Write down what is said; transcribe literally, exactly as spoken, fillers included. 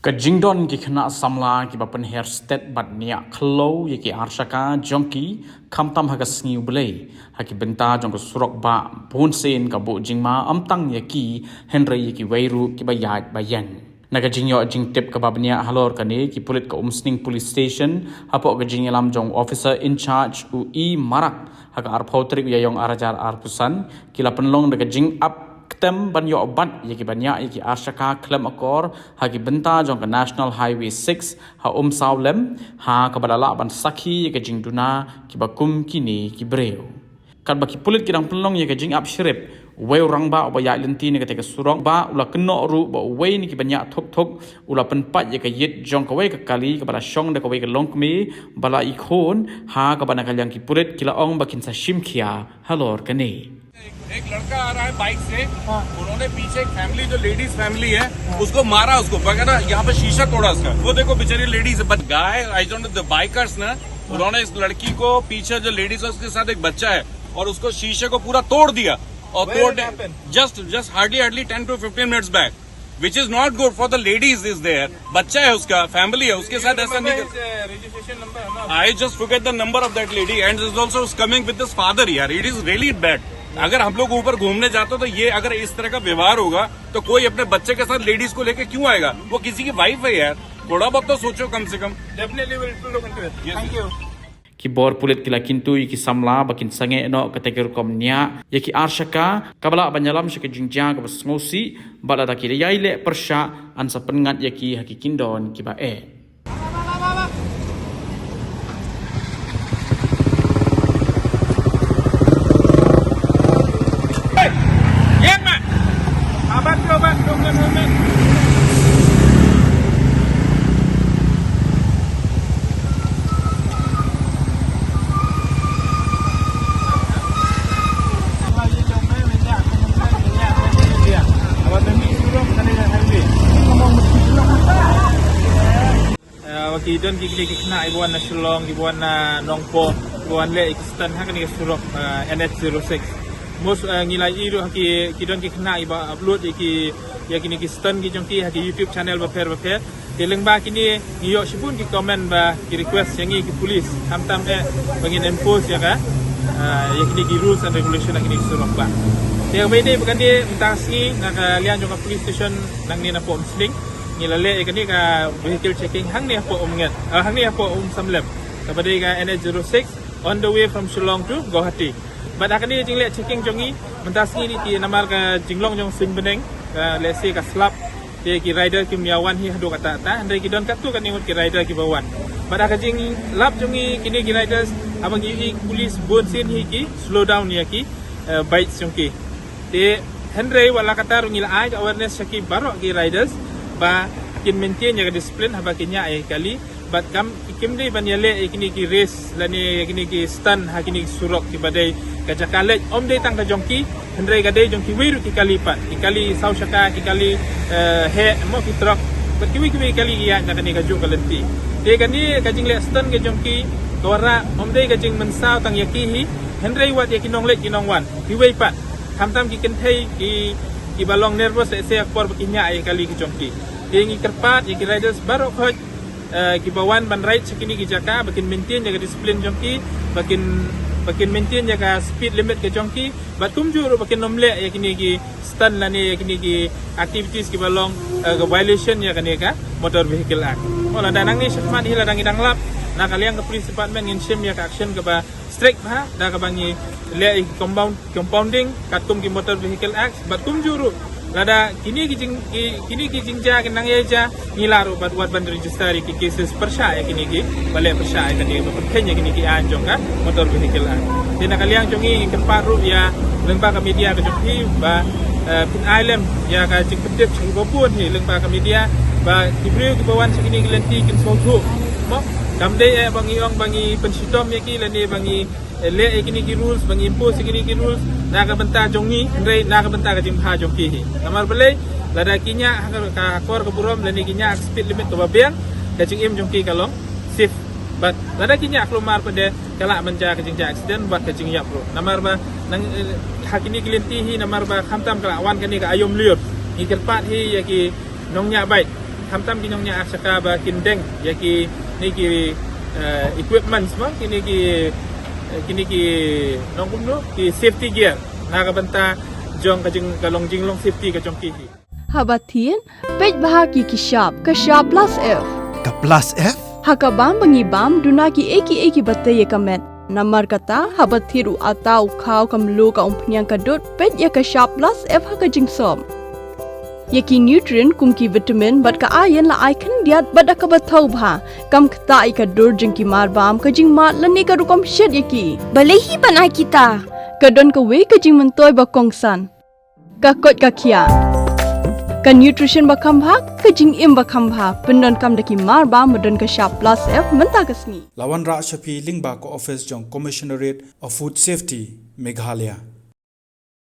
Ka jingdon ki khynnah samla kiba pynher stet bad niah khlaw ïa ki arshaka jong ki, khamtam ha ka sngi U Blei, ha ki bynta jong ka surok bah bunsien ka buh jingma ym tang ïa ki, hynrei ïa kiwei ruh kiba ïaid ba ïeng. Na ka jingïoh jingtip kaba bniah halor kane, ki pulit ka Umsning Police Station, hapoh ka jingïalam jong Officer in Charge u E Marak, ha ka arphew tarik u Ïaïong arhajar arphew san, ki la pynlong da ka jingap ktem ban ïoh bat ïa kiba niah ïa ki arshaka khlem akor ha ki bynta jong ka National Highway six ha Umsawlem, ha kaba la lah ban sakhi ïa ka jingduna kiba kum kine ki briew. Katba ki pulit ki dang pynlong ïa ka jingap shrip, uwei u rangbah uba ïaid lynti na katei ka surok bah u la kynnoh ruh ba uwei na kiba niah thuk thuk u la pynpait ïa ka ïit jong kawei ka kali kaba la shong da kawei ka longkmie ba la i khun, ha kaba na ka liang ki pulit ki la ong ba kin sa shim khia halor kane. एक लड़का आ रहा है बाइक से। उन्होंने पीछे एक फैमिली, जो ladies family है, उसको मारा, उसको वगैरह, यहाँ पे शीशा तोड़ा उसका। वो देखो, बेचारी लेडीज है, but guy, I don't know, the bikers ना, उन्होंने इस लड़की को पीछे, जो लेडीज है, उसके साथ एक बच्चा है, और उसको शीशे को पूरा तोड़ दिया। और When तोड़ it happened? Just, just hardly, hardly ten to fifteen minutes back, which is not good for the ladies is there। बच्चा है उसका, फैमिली है, उसका, उसके साथ ऐसा नहीं कर। रजिस्ट्रेशन नंबर है ना? I just forget the number of that lady and is also coming with this father। यार, it is really bad। अगर हम लोग ऊपर घूमने जाते तो ये, अगर इस तरह का व्यवहार होगा तो कोई अपने बच्चे के साथ, लेडीज को लेके क्यों आएगा? वो किसी की वाइफ है यार, थोड़ा बहुत तो सोचो कम से कम। Definitely will look into it। Yes। Thank you। Ki bor pulit ki la kyntu ïa ki samla ba kin sangeh noh katei ka rukom niah ïa ki arshaka kaba lah ban ïalam sha ka jingjia kaba sngewsih, bad lada ki ïai leh pyrshah, yn sa pynngat ïa ki ha ki kyndon kiba eh. Eh, ki don ki, ki, ki khynnah kiba wan na Shillong, kiba wan na Nongpoh, kiba wan leh ki stunt ha kane ka surok, eh, N H zero six. Mos, eh, ngi la ïohi ruh ha ki, ki don ki khynnah kiba upload ïa ki, ïa kine ki stunt ki jong ki ha ki YouTube channel bapher bapher. Te lyngba kine ngi ïoh shibun ki comment ba ki request ïa ngi ki police, khamtam eh ba ngin enforce ïa ka, eh, ïa kine ki rules and regulation ha kine ki surok bah. Te kaba ïadei bad kane, mynta ka sngi na ka liang jong ka police station nangne na Umsning, ngi la leh ïa kane ka vehicle checking hangne hapoh Umnget, eh, hangne hapoh Umsamlem, kaba dei ka N H zero six, on the way from Shillong to Guwahati. Bad ha kane ka jingleh checking jong ngi mynta ka sngi, te namar ka jinglong jong ka suiñ bneng, eh, lehse ka slap, te ki rider kim ïa wan hi haduh katta katta, hynrei ki don katto katne ngut ki rider kiba wan. Bad ha ka jinglap jong ngi kine ki riders, haba ngi ïohi ki police bunsien hi ki slow down ïa ki, eh, bikes jong ki. Te hynrei wat la katta ruh ngi la ai ka awareness sha ki baroh ki riders ba kin maintain ïa ka discipline haba ki niah ïa ki kali, bad kam, kim dei ban ïaleh ïa kine ki race lane ïa kine ki stunt ha kine ki surok kiba dei ka jaka leit ym dei tang ka jong ki, hynrei ka dei jong kiwei ruh ki kali pat, ki kali saw shaka, ki kali, eh, heh, mo, ki truck, bad kiwei kiwei ki kali ki ïaid na kane kajuh ka lynti. Te kane ka jingleh stunt ka jong ki, ka wanrah ym dei ka jingmynsaw tang ïa ki hi, hynrei wat ïa ki nongleit ki nongwan kiwei pat, khamtam ki kynthei ki, kiba long nervous lehse ha ka por ba ki niah ïa ki kali ki jong ki. Te ngi kyrpad ïa ki riders baroh khoit, eh, kiba wan ban ride sha kine ki jaka ba kin maintain ïa ka discipline jong ki, ba kin, ba kin maintain ïa ka speed limit ka jong ki, bad kumjuh ruh ba kin ym leh ïa kine ki stunt lane ïa kine ki activities kiba long, eh, ka violation ïa kane ka Motor Vehicle Act. Mo, lada nangne shakhmat hi lada ngi dang lap, na ka liang ka police department ngin shim ïa ka action kaba strict bha, da kaba ngi leh ïa ki compound, compounding katkum ki Motor Vehicle Act, bad kumjuh ruh lada kine ki jing, ki, kine ki jingjia ki nang ïa jia, ngi lah ruh bad wat ban register ïa ki cases pyrshah ïa kine kiba leh pyrshah ïa kane, ba pynkheiñ ïa kine ki aiñ jong ka Motor Vehicle Act. Te na ka liang jong ngi, ngi kyrpad ruh ïa lyngba ka media ka jong phi ba, eh, phin ai lem ïa ka jingpyntip sha kiba bun hi lyngba ka media ba ki briew kiba wan sha kine ki lynti kin sngewthuh. Mo, kam dei eh ba ngi ong ba ngi pynshitom ïa ki lane ba ngi, eh, leh ïa kine ki rules, ba ngi impose ïa kine ki rules na ka bynta jong ngi, hynrei na ka bynta ka jingbha jong ki hi. Namar balei? Lada ki niah ha ka, ka akor ka burom lane ki niah ha ka speed limit kaba biang, ka jingim jong ki ka long safe. Bad lada ki niah kulmar pat de, ka lah ban jia ka jingjia accident bad ka jingïap ruh. Namar ba nang, eh, ha kine ki lynti hi, namar ba khamtam ka la wan kane ka aïom lyiur, ngi kyrpad hi ïa ki nongniah bike Khamtam ki nongñiah ar shaka ba kin deng ïa kine ki equipments, ba kine ki kine ki nongkumno ki safety gear na ka bynta jong ka jing ka long jinglong safety ka jong ki hi. Haba thied, peit bha ki ki shap, ka shap plus F. Ka plus F? Ha ka bam ba ngi bam duna ki ei ki ei ki ba tei ïa ka met. Namar kata, haba thied u ata, u khaw, ka mluh, ka umphniang, ka dud, peit ïa ka shap plus F ha ka jingsop. Ïa ki nutrient kum ki vitamin bad ka iron la ai khyndiat bad da kaba thaw bha. Kam ktah ïa ka dur jong ki marbam, ka jingmad lane ka rukom shet ïa ki. Balei hi ban ai kita? Ka don kawei ka jingmyntoi ba kongsan. Ka koit ka khiah. Ka nutrition ba kham bha, ka jingim ba kham bha. Pyndonkam da ki marbam ba don ka shap plus F mynta ka sngi. La wanrah sha phi lyngba ka office jong Commissionerate of Food Safety, Meghalaya.